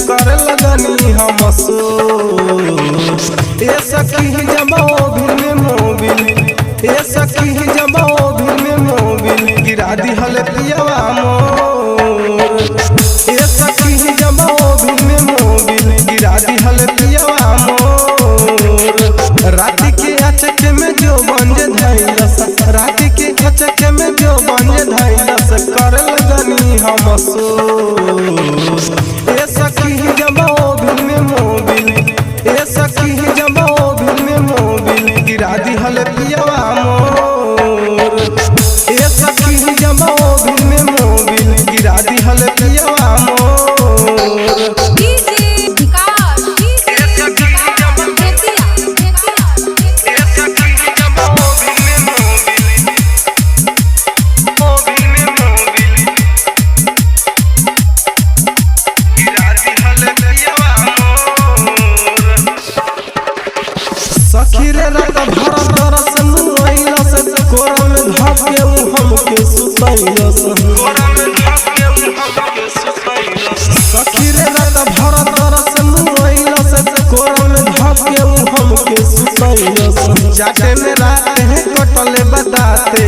करे लगनी हम सो। ए सखी जब ओभिल में मोबिल, ए सखी जब ओभिल में मोबिल गिरा दिहल पियवा मोर। ए सखी जब ओभिल में मोबिल गिरा दिहल पियवा मोर। रात के अचक में जो बंज धैलस, रात के अचक में जो बंज धैलस कर लगनी हम सो। ए सखी जब ओभिल में मोबिल, ए सखी जब ओभिल में मोबिल गिरा दिहल पियवा मोर। ए सखी जब ओभिल में मोबिल गिरा दिहल पियवा मोर। डीजे विकास, डीजे विकास, बेतिया, बेतिया। ए सखी जब ओभिल में मोबिल, ओभिल में मोबिल गिरा दिहल पियवा मोर। सखी रे रात भर तरस मुआइलस, कोरा में धके उ हमके सुतैलस। सखी रे रात भर तरस मुआइलस, कोरा में धके उ हमके सुतैलस। जाटे में रात है कटले बताते,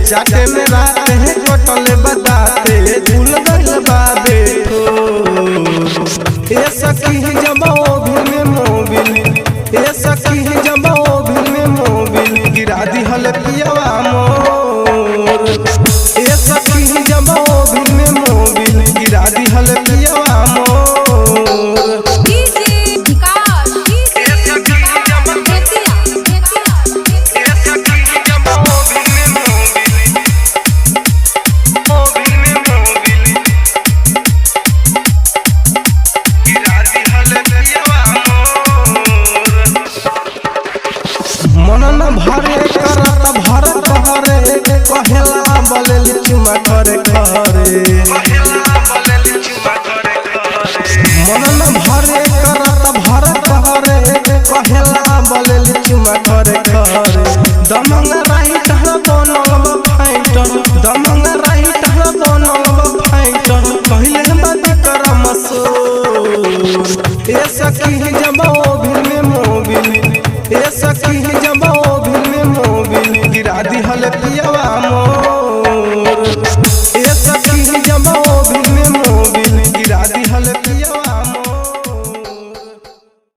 जाटे में रात है कटले बताते, भूल गइल बाबे ठोर। ए सखी जब ओभिल में मोबिल, ए सखी जब ओभिल में मोबिल गिरा दिहल पियवा मोर। ए सखी जब ओभिल में मोबिल गिरा दिहल पियवा मोर। डीजे विकास, डीजे विकास, बेतिया, बेतिया। ए सखी जब ओभिल में मोबिल, ओभिल में मोबिल गिरा दिहल पियवा मोर। मन न भरे करत भर कहरे, कहेला बलेल चुमा करे करे। मन न भरे करत भर कहरे, कहेला बलेल चुमा करे करे। दमंग राइटर बनल बा फाइटर, दमंग राइटर बनल बा फाइटर, कहिले बात करम सोर। ए सखी जब ओभिल में मोबिल, ए सखी जब ओभिल में मोबिल गिरा दिहल पियवा मोर।